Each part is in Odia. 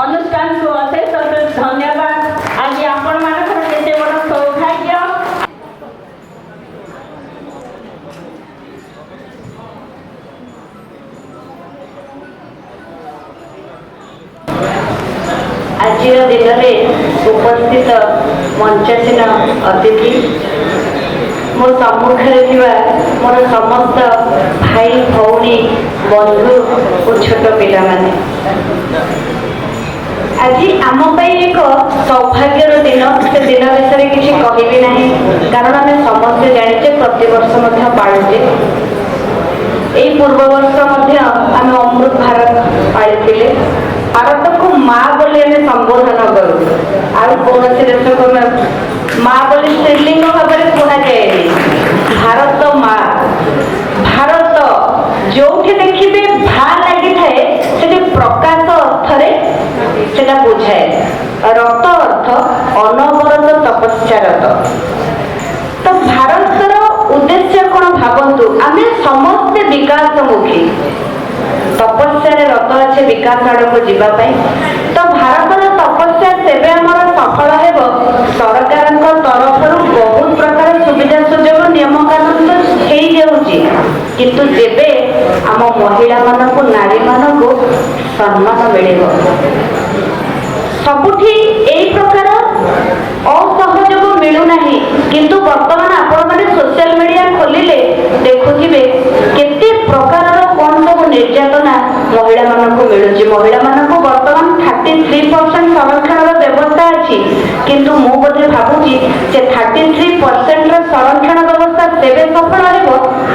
ଅନୁଷ୍ଠାନକୁ ଅଶେଷ ଅଶେଷ ଧନ୍ୟବାଦ। ଆଜି ଆପଣମାନଙ୍କର କେତେ ବଡ଼ ସୌଭାଗ୍ୟ। ଆଜିର ଦିନରେ ଉପସ୍ଥିତ ମଞ୍ଚାସୀନ ଅତିଥି, ମୋ ସମ୍ମୁଖରେ ଥିବା ମୋର ସମସ୍ତ ଭାଇ, ଭଉଣୀ, ବନ୍ଧୁ ଓ ଛୋଟ ପିଲାମାନେ, ଆଜି ଆମ ପାଇଁ ଏକ ସୌଭାଗ୍ୟର ଦିନ। ସେ ଦିନ ବିଷୟରେ କିଛି କହିବି ନାହିଁ, କାରଣ ଆମେ ସମସ୍ତେ ଜାଣିଛେ, ପ୍ରତିବର୍ଷ ମଧ୍ୟ ପାଳୁଛେ। ଏଇ ପୂର୍ବବର୍ଷ ମଧ୍ୟ ଆମେ ଅମୃତ ଭାରତ ପାଳିଥିଲେ। ଭାରତକୁ ମା ବୋଲି ଆମେ ସମ୍ବୋଧନ କରୁ। ଆଉ କୌଣସି ଦେଶକୁ ଆମେ ମା ବୋଲି ସ୍ତ୍ରୀଲିଙ୍ଗ ଭାବରେ କୁହାଯାଏନି। ଭାରତ ମା। ଭାରତ ଯୋଉଠି ଦେଖିବେ ଭା ଲାଗିଥାଏ, ସେଠି ପ୍ରକାଶ ଅର୍ଥରେ ସେଟା ବୁଝାଏ। ରତ ଅର୍ଥ ଅନବରତ ତପସ୍ୟାରତ। ତ ଭାରତର ଉଦ୍ଦେଶ୍ୟ କଣ ଭାବନ୍ତୁ। ଆମେ ସମସ୍ତେ ବିକାଶମୁଖୀ, ତପସ୍ୟାରେ ରତ ଅଛେ ବିକାଶ ଆଡ଼କୁ ଯିବା ପାଇଁ। ତ ଭାରତର ତପସ୍ୟା ସେବେ ଆମର ସଫଳ ହେବ, ସରକାରଙ୍କ ତରଫରୁ ବହୁତ ପ୍ରକାର ସୁବିଧା ସୁଯୋଗ, ନିୟମ କାନୁନ ତ ହେଇଯାଉଛି, କିନ୍ତୁ ଯେବେ ଆମ ମହିଳାମାନଙ୍କୁ, ନାରୀମାନଙ୍କୁ ସମ୍ମାନ ମିଳିବ। ସବୁଠି ଏଇ ପ୍ରକାର ଅସହଯୋଗ ମିଳୁନାହିଁ, କିନ୍ତୁ ବର୍ତ୍ତମାନ ଆପଣମାନେ ସୋସିଆଲ ମିଡିଆ ଖୋଲିଲେ ଦେଖୁଥିବେ କେତେ ପ୍ରକାରର କଣ ସବୁ ନିର୍ଯାତନା ମହିଳାମାନଙ୍କୁ ମିଳୁଛି। ମହିଳାମାନଙ୍କୁ ବର୍ତ୍ତମାନ 33% ସଂରକ୍ଷଣର ବ୍ୟବସ୍ଥା ଅଛି, କିନ୍ତୁ ମୁଁ ବୋଧେ ଭାବୁଛି ଯେ 33%ର ସଂରକ୍ଷଣ ବ୍ୟବସ୍ଥା ସେବେ ସଫଳ ହେବ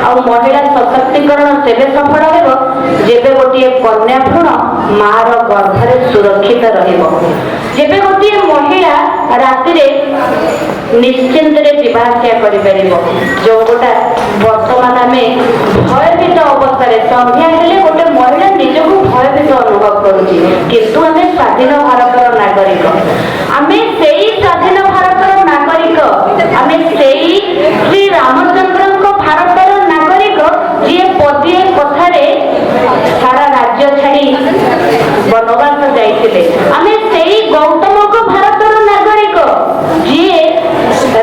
ଆଉ ମହିଳା ସଶକ୍ତିକରଣ ସେବେ ସଫଳ ହେବ, ଯେବେ ଗୋଟିଏ କନ୍ୟା ଭ୍ରୂଣ ମାର ଗର୍ଭରେ ସୁରକ୍ଷିତ ରହିବ, ଯେବେ ଗୋଟିଏ ମହିଳା ରାତିରେ ନିଶ୍ଚିନ୍ତରେ ଯିବା ଆସିବା କରିପାରିବ। ଯୋଉଟା ବର୍ତ୍ତମାନ ଆମେ ଭୟଭୀତ ଅବସ୍ଥାରେ, ସନ୍ଧ୍ୟା ହେଲେ ଗୋଟେ ମହିଳା ନିଜକୁ ଭୟଭୀତ ଅନୁଭବ କରୁଛି। କିନ୍ତୁ ଆମେ ସ୍ୱାଧୀନ ଭାରତର ନାଗରିକ। ଆମେ ସେଇ ସ୍ୱାଧୀନ ଭାରତର ନାଗରିକ। ଆମେ ସେଇ ଶ୍ରୀ ରାମଚନ୍ଦ୍ରଙ୍କ ଭାରତର ନାଗରିକ, ଯିଏ ପଦିଏ କଥାରେ ସାରା ରାଜ୍ୟ ଛାଡ଼ି ବନବାସ ଯାଇଥିଲେ। ଆମେ ସେଇ ଗୌତମଙ୍କ ଭାରତର ନାଗରିକ, ଯିଏ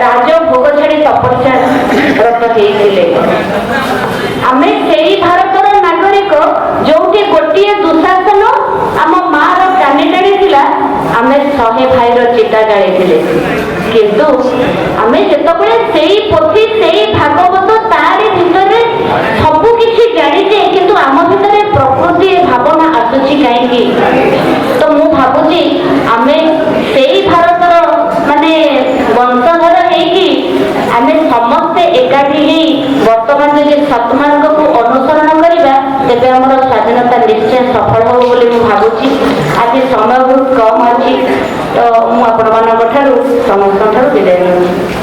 ରାଜଭୋଗ ଛାଡ଼ି ତପସ୍ୟାରତ ହେଇଥିଲେ। ଆମେ ସେଇ ଭାରତର ନାଗରିକ, ଯୋଉଠି ଗୋଟିଏ ଦୁଶାସନ ଆମ ମାର କାନି ଟାଣିଥିଲା, ଆମେ 100 ଭାଇର ଚିତା ଜାଳିଥିଲେ। କିନ୍ତୁ ଆମେ ଯେତେବେଳେ ସେଇ ପୋଥି, ସେଇ ଭାଗବତ, ତାରି ଭିତରେ ସବୁ କିଛି ଜାଣିଛେ, କିନ୍ତୁ ଆମ ଭିତରେ ପ୍ରକୃତି ଭାବନା ଆସୁଛି କାହିଁକି? ତ ମୁଁ ଭାବୁଛି ଆମେ ସେଇ ଭାରତର ମାନେ ବଂଶଧର ହେଇକି ଆମେ ସମସ୍ତେ ଏକାଠି ହେଇ ବର୍ତ୍ତମାନ ଯଦି ସତ୍ମାର୍ଗକୁ ଅନୁସରଣ କରିବା, ତେବେ ଆମର ସ୍ୱାଧୀନତା ନିଶ୍ଚୟ ସଫଳ ହେବ ବୋଲି ମୁଁ ଭାବୁଛି। ଆଜି ସମୟ ବହୁତ କମ୍ ଅଛି, ତ ମୁଁ ଆପଣମାନଙ୍କ ଠାରୁ, ସମସ୍ତଙ୍କ ଠାରୁ ବିଦାୟ ନେଉଛି।